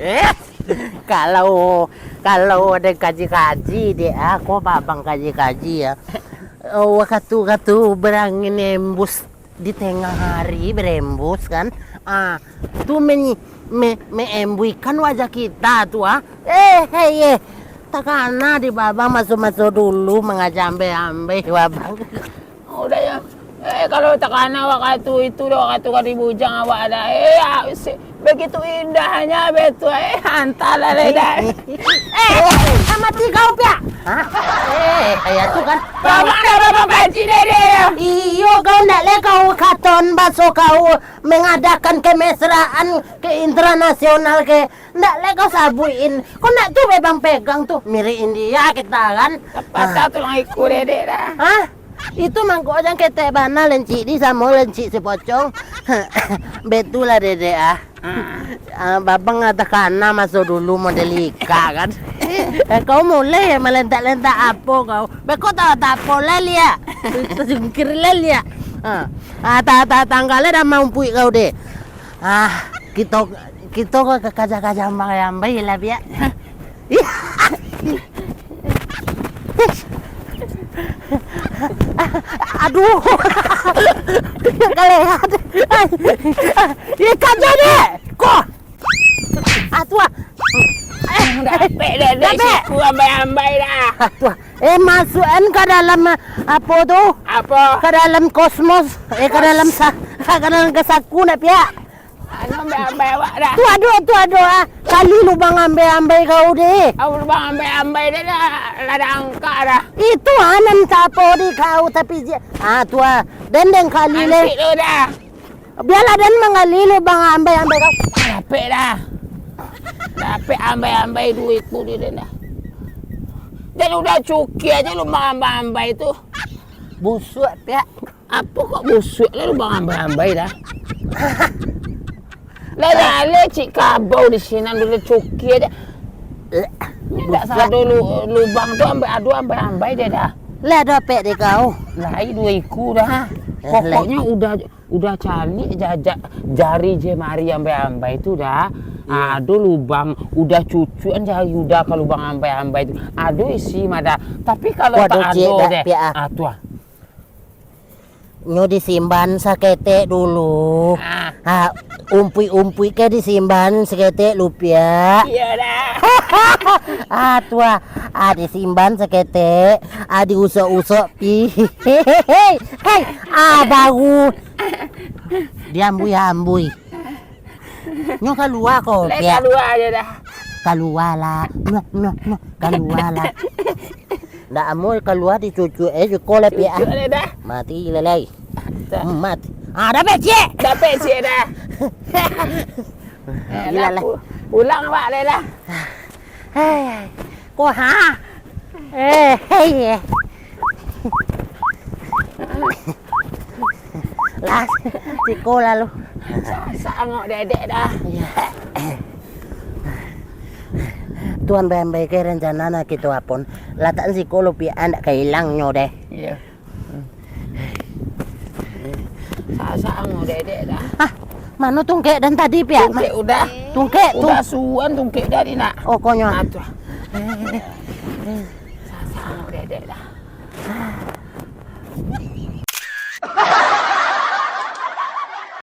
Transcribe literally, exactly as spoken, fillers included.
Eh, kalau, kalau ado kaji-kaji, dek, ah, ko babang kaji-kaji, ya. Oh, wakatu-wakatu berangin embus di tengah hari, berembus, kan. Ah, tu menyi-, me-, meembuikan wajah kita tu, ah. Eh, hei, eh. Takana di babang maso-maso dulu mangaja ambe-ambe, babang. Udah ya. Eh, kalau takana wakatu itu, dah wakatu ka di bujang awak dah. Eh, ah, si-, begitu indahnya betul. Eh, hantarlah, leh, dah. Eh, eh, mati kau, Piak. Hah? Eh, kayak tu kan. Babang dah, babang banci dek, dek. Iyo, kau ndak leh kau katon baso kau mengadakan kemesraan ke internasional ke. Ndak leh kau sabuikin. Kau ndak tu babang pegang tu. Mirip India kita kan. Patah tulang iku dek, dek, dah. Hah? Itu mangko jan ketek bana lencik di samo lencik si pocong. Betulah, dek, dek, ah. Ah. Ah, babang takana maso dulu model ika kan. Eh, kau mulai ya malentak-lentak apo kau? Beko tak, tak apo lah, liak. Sungkir lah, liak. Ah, ah, ta-, ta-, tanggal dah mampuik kau deh. Ah, kito, kito ka kaja-kaja ambai-ambai lah, Piak. Aduh. Kalihat. Ih, kaja deh. Ko. Ah, tu ah. Eh, dapek deh, deh, dapek. Siku ambai-ambai dah. Ah, tu ah. Eh, masuakan ka dalam, ah, apo tu? Apo? Ka dalam kosmos. Eh, ka dalam sa-, ka dalam ka saku nak, Piak. Anu, ambai-ambai awak dah. Tu ado, tu ado, ah. Kali lubang ambai-ambai kau deh. Au, lubang ambai-ambai deh dah, lah dah angkak dah. Itu, ah, nan sapo di kau, tapi je. Ah, tu, ah. Den, den kali leh. Ansik tu dah. Bialah den manggali lubang ambai-ambai kau. Dapek dah. Dapek ambai-ambai duo iku di den dah. Den udah cukia aja lubang ambai-ambai tu. Busuak, Piak. Apo kok busuak lah lubang ambai-ambai dah? Lah jaleh cik kabau di sinan, udah cukia aja. Indak sado lu-, lubang tu ambai, ado ambai-ambai deh dah. Lah dapek deh kau. Lai duo iku dah. Eh, pokoknyo lai. Udah, udah caliak jajak jari jemari ambai-ambai tu dah. Iya. Ado lubang, udah cucuan jari udah ka lubang ambai-ambai tu. Ado isi mah dah. Tapi kalau tak ado deh. Piak, ah. Ah, tu ah. Nyo disimban saketek dulu. Ah. Ha, umpuik-umpuik ke disimban saketek lu, Piak. Iyo dah. Ah, tu ah. Ah, disimban saketek. Ah, diusok-usok pi. Hei, hei. Ah, baru. Diambui-ambui. Nyo kalua ko, Piak. Kalua aja dah. Kalua lah. Nyo, nyo, nyo. Kalua lah. Ndak amuah kalua dicucuk, eh, cuko lah, Piak, ah. Cucuk lah dah. Mati lah, lai. Dah. Hmm, mati. Ah, dapek, ciek. Dapek, ciek dah. Eh, gila lah. Ulang awak lah dah. Hei, ko ha? Eh, hei, eh. Lah, siko lalu. Sa-, sangok dedek dah. Iya. Tuan bembe ke rencana nak kito apon. Latakan siko lu, Piak, ndak ka ilang nyo deh. Iya. Sasak ang dedek dah. Ah, mano tungkek den tadi, Piak? Tungkek udah. Tungkek tu. Udah suan tungkek dari nak. Oh, konyo. Ah, tu. Sasak ang dedek dah.